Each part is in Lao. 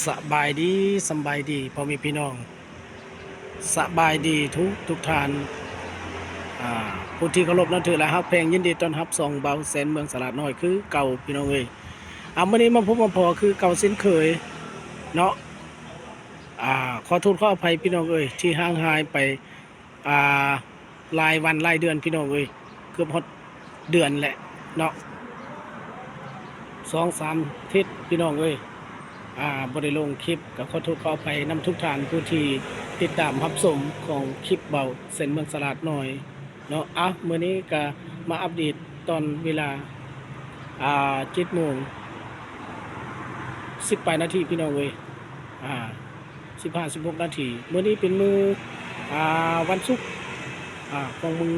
ສະບາຍດີ, ສຳບາຍດີພໍ່ແມ່ພີ່ນ້ອງ, ສະບາຍດີທຸກທຸກທ່ານ ອາ ຜູ້ທີ່ເຄົາລົບນັບຖື ແລະ ຮັກແພງ. ຍິນດີຕ້ອນຮັບຊ່ອງເບົາແສນເມືອງສະຫຼາດນ້ອຍຄືເກົ່າພີ່ນ້ອງເອີຍ. ອາ ມື້ນີ້ມາພົບມາພໍ້ຄືເກົ່າເຊັ່ນເຄີຍເນາະ. ອາ ຂໍໂທດຂໍອະໄພພີ່ນ້ອງເອີຍ ທີ່ຫ່າງຫາຍໄປ ອ່າ ຫຼາຍວັນຫຼາຍເດືອນພີ່ນ້ອງເອີຍ, ເກືອບຮອດເດືອນແຫຼະເນາະ, ສອງສາມທິດພີ່ນ້ອງເອີຍ. ອ່າ ບໍ່ໄດ້ລົງຄລິບ ກໍຂໍໂທດຂໍອະໄພນຳທຸກທ່ານຜູ້ທີ່ຕິດຕາມຮັບຊົມຂອງຄລິບເບົາແສນເມືອງສະຫຼາດນ້ອຍເນາະ. ອ່າ ມື້ນີ້ກໍມາອັບເດດຕອນເວລາ ອ່າ ເຈັດໂມງສິບປາຍນາທີພີ່ນ້ອງເອີຍ. ອ່າ ສິບຫ້າ ສິບຫົກນາທີ. ມື້ນີ້ເປັນມື້ ອ່າ ວັນສຸກ ອ່າ ຂອງມື້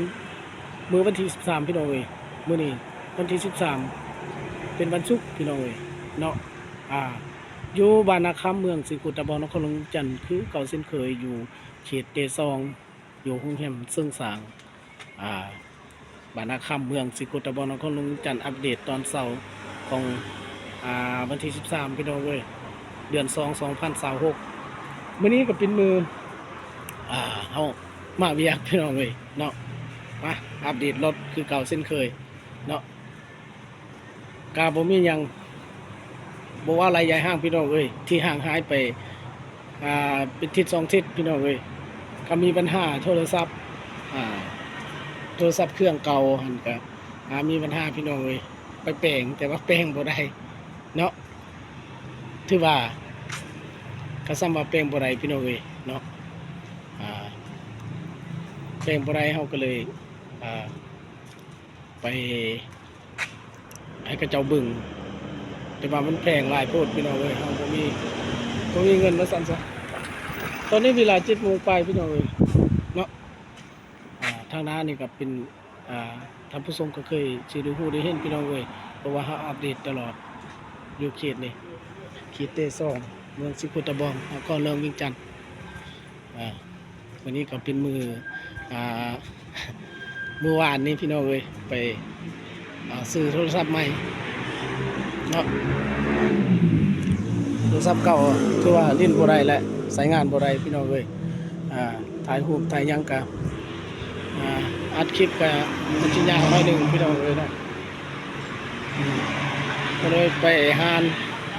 ມື້ວັນທີສິບສາມພີ່ນ້ອງເອີຍ. ມື້ນີ້ວັນທີສິບສາມ ເປັນວັນສຸກພີ່ນ້ອງເອີຍເນາະ. ອ່າ ຢູ່ບ້ານນາຄຳ ເມືອງສີໂຄດຕະບອງ ນະຄອນຫຼວງວຽງຈັນ ຄືເກົ່າເຊັ່ນເຄີຍ ຢູ່ເຂດເຕຊອງ ຢູ່ໂຮງແຮມເຊີງສາງ ອ່າ ບ້ານນາຄຳ ເມືອງສີໂຄດຕະບອງ ນະຄອນຫຼວງວຽງຈັນ. ອັບເດດຕອນເຊົ້າຂອງ ອ່າ ວັນທີສິບສາມພີ່ນ້ອງເອີຍ ເດືອນສອງ ສອງພັນຊາວຫົກ. ມື້ນີ້ກໍເປັນມື້ ອ່າ ເຮົາມາວຽກພີ່ນ້ອງເອີຍເນາະ. ມາອັບເດດລົດຄືເກົ່າເຊັ່ນເຄີຍເນາະ. ກະບໍ່ມີຫຍັງ ບໍ່ວ່າຫຼາຍໃຫຍ່ຫ້າງພີ່ນ້ອງເອີຍ ທີ່ຫ່າງຫາຍໄປ ອ່າ ເປັນທິດສອງທິດພີ່ນ້ອງເອີຍ. ກະມີບັນຫາໂທລະສັບ ອ່າ ໂທລະສັບເຄື່ອງເກົ່າຫັ້ນກະ ອ່າ ມີບັນຫາພີ່ນ້ອງເອີຍ, ໄປແປງ ແຕ່ວ່າແປງບໍ່ໄດ້ເນາະ. ຖືວ່າ ກະສ່ຳວ່າແປງບໍ່ໄດ້ພີ່ນ້ອງເອີຍເນາະ. ອ່າ ແປງບໍ່ໄດ້ ເຮົາກໍເລີຍ ອ່າ ໄປໃຫ້ເຂົາເຈົ້າເບິ່ງ ແຕ່ວ່າມັນແພງຫຼາຍໂພດພີ່ນ້ອງເອີຍ. ເຮົາບໍ່ມີ ບໍ່ມີເງິນວ່າຊັ້ນຊະ. ຕອນນີ້ເວລາເຈັດໂມງປາຍພີ່ນ້ອງເອີຍເນາະ. ອ່າ ທາງໜ້ານີ້ກໍເປັນ ອ່າ ທ່ານຜູ້ຊົມກໍເຄີຍຊິໄດ້ຮູ້ໄດ້ເຫັນພີ່ນ້ອງເອີຍ ເພາະວ່າເຮົາອັບເດດຕະຫຼອດຢູ່ເຂດນີ້ ເຂດເຕຊອງ ເມືອງສີໂຄດຕະບອງ ນະຄອນຫຼວງວຽງຈັນ. ອ່າ ມື້ນີ້ກໍເປັນມື້ ອ່າ ມື້ວານນີ້ພີ່ນ້ອງເອີຍ ໄປ ອ່າ ຊື້ໂທລະສັບໃໝ່ເນາະ. ໂທລະສັບເກົ່າຖືວ່າຫຼິ້ນບໍ່ໄດ້ແຫຼະ ໃຊ້ງານບໍ່ໄດ້ພີ່ນ້ອງເອີຍ. ອ່າ ຖ່າຍຮູບຖ່າຍຫຍັງກະ ອ່າ ອັດຄລິບກະມັນຊິຍາກໜ້ອຍໜຶ່ງພີ່ນ້ອງເອີຍເນາະ. ກໍເລີຍໄປຮ້ານ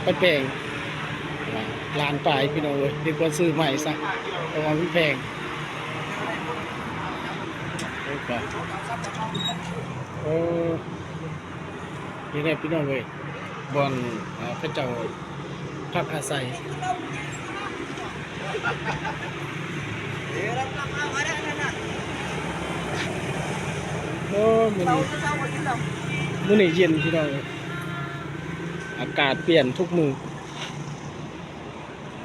ໄປແປງ ລ້ານປາຍພີ່ນ້ອງເອີຍ, ດີກວ່າຊື້ໃໝ່ຊະ ເພາະວ່າມັນແພງ. ໂອ້ ນີ້ແຫຼະພີ່ນ້ອງເອີຍ ບ່ອນ ເຂົາເຈົ້າພັກອາໄສ. ໂອ້ ມື້ນີ້ ມື້ນີ້ເຢັນພີ່ນ້ອງເອີຍ ອາກາດປ່ຽນທຸກມື້.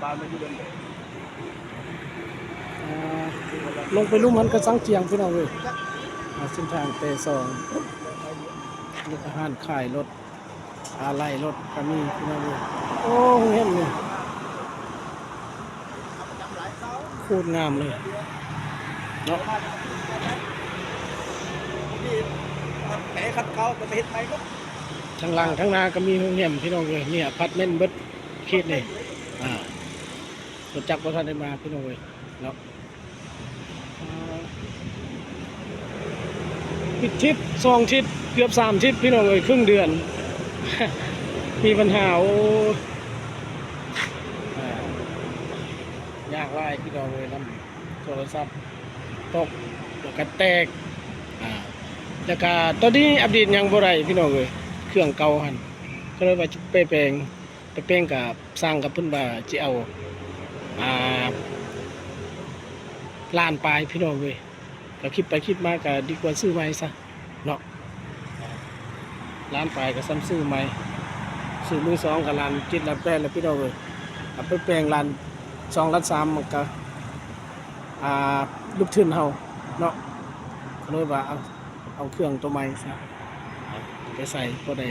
ອ່າ ລົງໄປລຸ່ມຫັ້ນກະສັງຈຽງພີ່ນ້ອງເອີຍ. ອ່າ ເສັ້ນທາງເຕຊອງ ມີແຕ່ຮ້ານຂາຍລົດ ອາໄຫຼ່ລົດກະມີພີ່ນ້ອງເອີຍ. ໂອ້ ໂຮງແຮມນີ້ໂຄດງາມເລີຍເນາະ. ທາງຫຼັງທາງໜ້າກະມີໂຮງແຮມພີ່ນ້ອງເອີຍ. ມີອາພາດເມັນເບິດເຂດນີ້. ອ່າ ລົດຈັກບໍ່ທັນໄດ້ມາພີ່ນ້ອງເອີຍເນາະ. ອ່າ ຜິດທິດສອງທິດ ເກືອບສາມທິດພີ່ນ້ອງເອີຍ ເຄິ່ງເດືອນ ມີບັນຫາ. ໂອ້ ອ່າ ຍາກຫຼາຍພີ່ນ້ອງເອີຍ ນຳໂທລະສັບຕົກ ແລ້ວກະແຕກ. ອ່າ ແລ້ວກະຕອນນີ້ອັບເດດຫຍັງບໍ່ໄດ້ພີ່ນ້ອງເອີຍ ເຄື່ອງເກົ່າຫັ້ນ ກໍເລີຍວ່າຈະໄປແປງ ໄປແປງກະຊ່າງກັບເພິ່ນວ່າຊິເອົາ ອ່າ ລ້ານປາຍພີ່ນ້ອງເອີຍ. ກະຄິດໄປຄິດມາກະດີກວ່າຊື້ໃໝ່ຊະເນາະ ລ້ານປາຍກະສ່ຳຊື້ໃໝ່ ຊື້ມືສອງກະລ້ານເຈັດລ້ານແປດແລ້ວພີ່ນ້ອງເອີຍ. ເອົາໄປແປງລ້ານສອງລ້ານສາມມັນກະ ອ່າ ຫຼຸບທຶນເຮົາເນາະ ກະເລີຍວ່າເອົາ ເອົາເຄື່ອງໂຕໃໝ່ຊະ ໄປໃສ່ ພໍໄດ້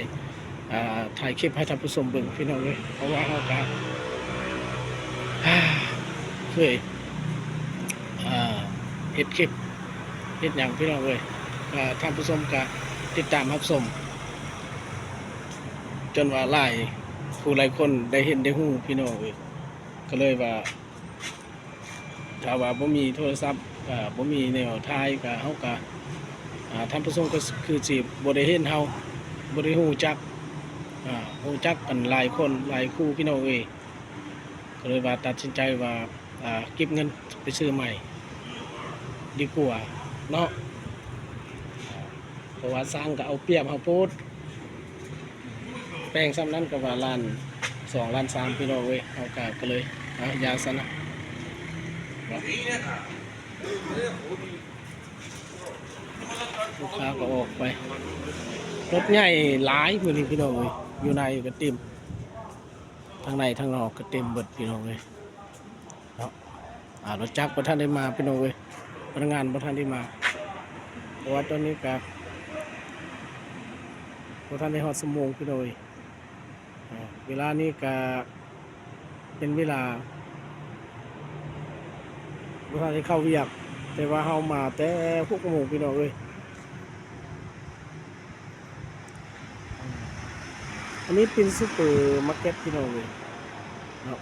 ອ່າ ຖ່າຍຄລິບໃຫ້ທ່ານຜູ້ຊົມເບິ່ງພີ່ນ້ອງເອີຍ. ເພາະວ່າເຮົາກະ ເຄີຍ ອ່າ ເຮັດຄລິບເຮັດຫຍັງພີ່ນ້ອງເອີຍ ອ່າ ທ່ານຜູ້ຊົມກະຕິດຕາມຮັບຊົມ ຈົນວ່າຫຼາຍຜູ້ຫຼາຍຄົນໄດ້ເຫັນໄດ້ຮູ້ພີ່ນ້ອງເອີຍ. ກໍເລີຍວ່າ ຖ້າວ່າບໍ່ມີໂທລະສັບ ກໍບໍ່ມີແນວຖ່າຍ ກໍເຮົາກໍ ອ່າ ທ່ານຜູ້ຊົມກໍຄືຊິບໍ່ໄດ້ເຫັນເຮົາ ບໍ່ໄດ້ຮູ້ຈັກ ອ່າ ຮູ້ຈັກກັນຫຼາຍຄົນຫຼາຍຄູ່ ພີ່ນ້ອງເອີຍ. ກໍເລີຍວ່າຕັດສິນໃຈວ່າ ອ່າ ເກັບເງິນໄປຊື້ໃໝ່ດີກວ່າເນາະ ເພາະວ່າຊ່າງກໍເອົາປຽບເຮົາໂພດ. ແປງສ່ຳນັ້ນກໍວ່າລ້ານສອງ ລ້ານສາມ ພີ່ນ້ອງເອີຍ. ເຮົາກໍ ກໍເລີຍ ອ່າ ຢ່າຊັ້ນນະເນາະ. ລູກຄ້າກໍອອກໄປ ລົດໃຫຍ່ຫຼາຍມື້ນີ້ ພີ່ນ້ອງເອີຍ. ຢູ່ໃນກໍເຕັມ ທັງໃນທັງນອກກໍເຕັມເບິດ ພີ່ນ້ອງເອີຍເນາະ. ອ່າ ລົດຈັກບໍ່ທັນໄດ້ມາ ພີ່ນ້ອງເອີຍ ພະນັກງານບໍ່ທັນໄດ້ມາ ເພາະວ່າຕອນນີ້ກະບໍ່ທັນໄດ້ຮອດຊົ່ວໂມງ ພີ່ນ້ອງເອີຍ. ອ່າ ເວລານີ້ກະເປັນເວລາ ບໍ່ທັນໄດ້ເຂົ້າວຽກ ແຕ່ວ່າເຮົາມາແຕ່ຫົກໂມງ ພີ່ນ້ອງເອີຍ. ອັນນີ້ເປັນຊຸບເປີມາເກັດ ພີ່ນ້ອງເອີຍເນາະ.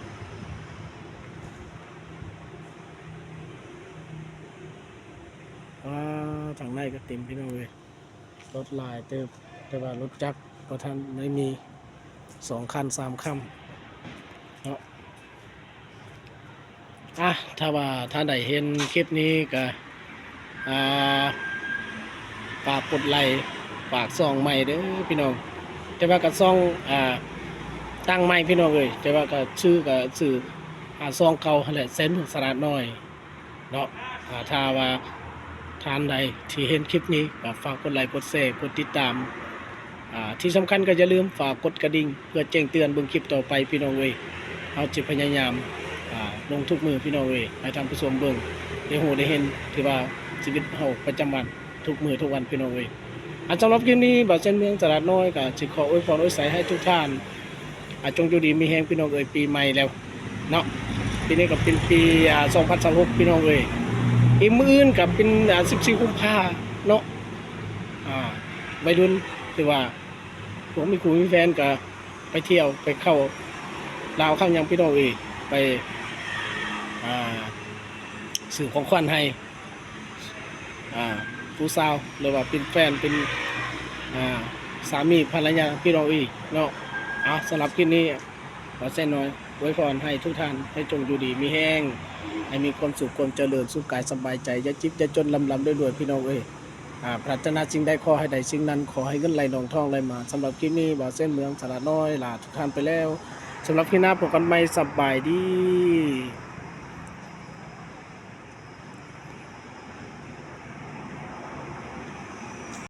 ອ່າ ທາງໃນກໍເຕັມ ພີ່ນ້ອງເອີຍ ລົດຫຼາຍເຕີບ ແຕ່ວ່າລົດຈັກບໍ່ທັນໄດ້ມີ ສອງຄັນ ສາມຄັນເນາະ. ອ່ະ ຖ້າວ່າທ່ານໃດເຫັນຄລິບນີ້ກໍ ອ່າ ຝາກກົດໄລ ຝາກຊ່ອງໃໝ່ເດີພີ່ນ້ອງ. ແຕ່ວ່າກໍຊ່ອງ ອ່າ ຕັ້ງໃໝ່ ພີ່ນ້ອງເອີຍ ແຕ່ວ່າກໍຊື່ ກໍຊື່ ອ່າ ຊ່ອງເກົ່າຫັ້ນແຫຼະ ແສນເມືອງສະຫຼາດນ້ອຍເນາະ. ອ່າ ຖ້າວ່າທ່ານໃດທີ່ເຫັນຄລິບນີ້ ກໍຝາກກົດໄລ ກົດແຊ ກົດຕິດຕາມ ອ່າ ທີ່ສຳຄັນກໍຢ່າລືມຝາກກົດກະດິ່ງ ເພື່ອແຈ້ງເຕືອນເບິ່ງຄລິບຕໍ່ໄປ ພີ່ນ້ອງເອີຍ. ເຮົາຈະພະຍາຍາມ ອ່າ ລົງທຸກມື້ ພີ່ນ້ອງເອີຍ ໃຫ້ທ່ານຜູ້ຊົມເບິ່ງ ໄດ້ຮູ້ໄດ້ເຫັນ ຖືວ່າຊີວິດເຮົາປະຈຳວັນ ທຸກມື້ທຸກວັນ ພີ່ນ້ອງເອີຍ. ອັນສຳລັບຄລິບນີ້ ບ່າວແສນເມືອງສະຫຼາດນ້ອຍ ກໍຊິຂໍອວຍພອນອວຍໄຊໃຫ້ທຸກທ່ານ ອ່າ ຈົ່ງຢູ່ດີມີແຮງ ພີ່ນ້ອງເອີຍ. ປີໃໝ່ແລ້ວເນາະ ປີນີ້ກໍເປັນປີ ອ່າ ສອງພັນຊາວຫົກ ພີ່ນ້ອງເອີຍ. ອີກມື້ອື່ນກໍເປັນ ອ່າ ສິບສີ່ ກຸມພາເນາະ. ອ່າ ໄວລຸ້ນ ຫຼືວ່າ ພວກມີຄູ່ມີແຟນກໍໄປທ່ຽວ ໄປເຂົ້າລາວເຂົ້າຫຍັງ ພີ່ນ້ອງເອີຍ ໄປ ອ່າ ຊື້ຂອງຂວັນໃຫ້ ອ່າ ຜູ້ສາວ ຫຼືວ່າເປັນແຟນ ເປັນ ອ່າ ສາມີພັນລະຍາ ພີ່ນ້ອງເອີຍເນາະ. ເອົາ ສຳລັບຄລິບນີ້ ບ່າວແສນນ້ອຍອວຍພອນໃຫ້ທຸກທ່ານ ໃຫ້ຈົ່ງຢູ່ດີມີແຮງ ໃຫ້ມີຄວາມສຸກຄວາມຈະເລີນ ສຸກກາຍສະບາຍໃຈ ຢ່າເຈັບຢ່າຈົນ ລ່ຳໆລວຍໆ ພີ່ນ້ອງເອີຍ. ອ່າ ປາດຖະໜາສິ່ງໃດຂໍໃຫ້ໄດ້ສິ່ງນັ້ນ ຂໍໃຫ້ເງິນໄຫຼນອງທອງໄຫຼມາ. ສຳລັບຄລິບນີ້ ບ່າວແສນເມືອງສະຫຼາດນ້ອຍ ລາທຸກທ່ານໄປແລ້ວ. ສຳລັບຄລິບໜ້າພົບກັນໃໝ່. ສະບາຍດີ.